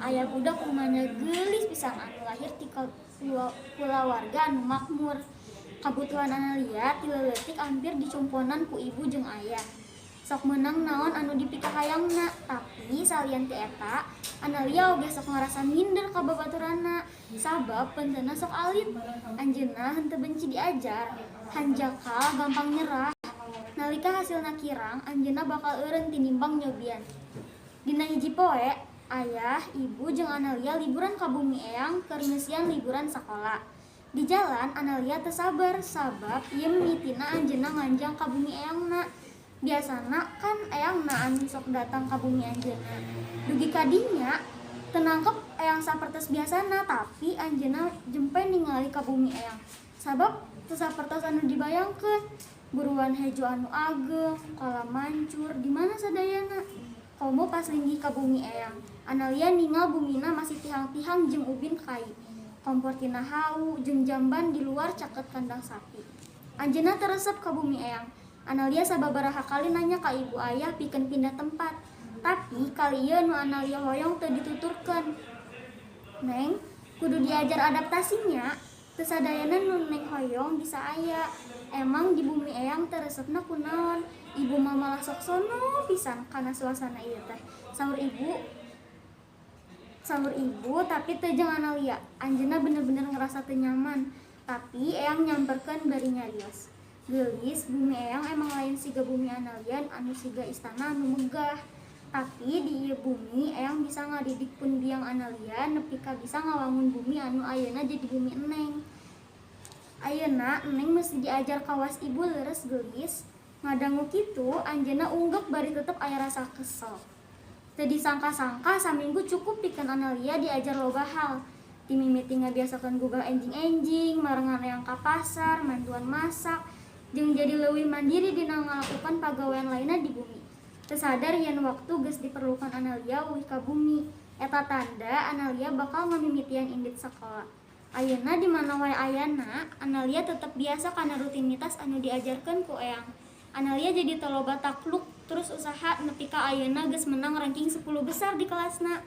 Ayeuna aya budak rumanja geulis pisan anu lahir ti kulawarga anu makmur. Kabutuhan Analia ti leutik ampir dicumponan ku ibu jeung ayah. Sok meunang naon anu dipikahayangna, tapi salian ti eta, Analia oge sok ngarasa minder ka babaturanna sabab penteuna sok alit. Anjeunna henteu benci diajar, hanjakal gampang nyerah. Nalika hasilna kirang, anjeunna bakal eureun tinimbang nyobian. Dina hiji poe, ayah, ibu jeung Analia liburan ka bumi Eyang keur ngeusian liburan sakola. Di jalan, Analia teu sabar sabab ieu mimitina anjeunna nganjang ka bumi Eyangna. Biasana kan Eyangna anu sok datang ka bumi anjeunna. Dugi ka dinya, teu nangkep Eyang sapertos biasana, tapi anjeunna jempe ningali ka bumi Eyang. Sabab teu sapertos anu dibayangkeun. Buruan hejo anu ageng, kolam mancur, di mana sadayana. Komo pas linggih ka bumi Eyang, Analia ningal bumina masih tihang-tihang jeung ubin kai. Kompor tina hawu jeung jamban di luar caket kandang sapi. Anjeunna teu resep ka bumi Eyang. Analia sababaraha kali nanya ka ibu ayah pikeun pindah tempat. Tapi kali ieu nu Analia hoyong teu dituturkeun. "Neng, kudu diajar adaptasi nya. Teu sadayana nu Neng hoyong bisa aya. Emang di bumi Eyang teu resepna kunaon? Ibu mah malah sok sono pisan kana suasana ieu teh," saur ibu. Saur ibu, tapi teu jeung Analia. Anjeunna bener-bener ngerasa teu nyaman. Tapi Eyang nyamperkeun bari nyarios. "Geulis, bumi Eyang emang lain siga bumi Analia anu siga istana anu megah. Tapi di ieu bumi Eyang bisa ngadidik pun biang Analia nepi ka bisa ngawangun bumi anu ayeuna jadi bumi Eneng. Ayeuna Eneng mesti diajar kawas ibu, leres, Geulis?" Ngadangu kitu, anjeunna unggek bari tetep aya rasa kesel. Teu disangka-sangka saminggu cukup pikeun Analia diajar loba hal. Ti mimiti ngabiasakeun gugah enjing-enjing, marengan Eyang ka pasar, mantuan masak, jeung jadi leuwih mandiri dina ngalakukan pagawean lainna di bumi. Teu sadar yen waktu geus diperlukeun Analia uih ka bumi. Eta tanda Analia bakal ngamimitian indit sakola. Ayeuna di mana wae ayana, Analia tetep biasa kana rutinitas anu diajarkeun ku Eyang. Analia jadi teu loba takluk, terus usaha nepi ka ayeuna geus menang ranking 10 besar di kelasna.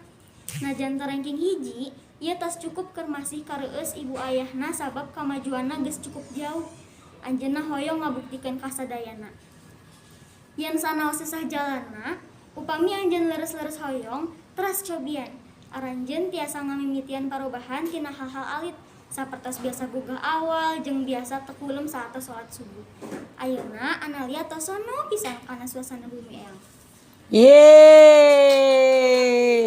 Najan teu ranking hiji, ieu tos cukup keur masih kareueus ibu ayahna sabab kamajuanna geus cukup jauh. Anjeunna hoyong ngabuktikeun ka sadayana. Yen sanaos susah jalanna, upami anjeun leres-leres hoyong, teras cobian. Aranjeun tiasa ngamimitian parobahan tina hal-hal alit, sapertos biasa gugah awal jeung biasa teu kulem saatos salat subuh. Ayeuna Analia tos sono pisan kana suasana bumi Eyang. Yeay.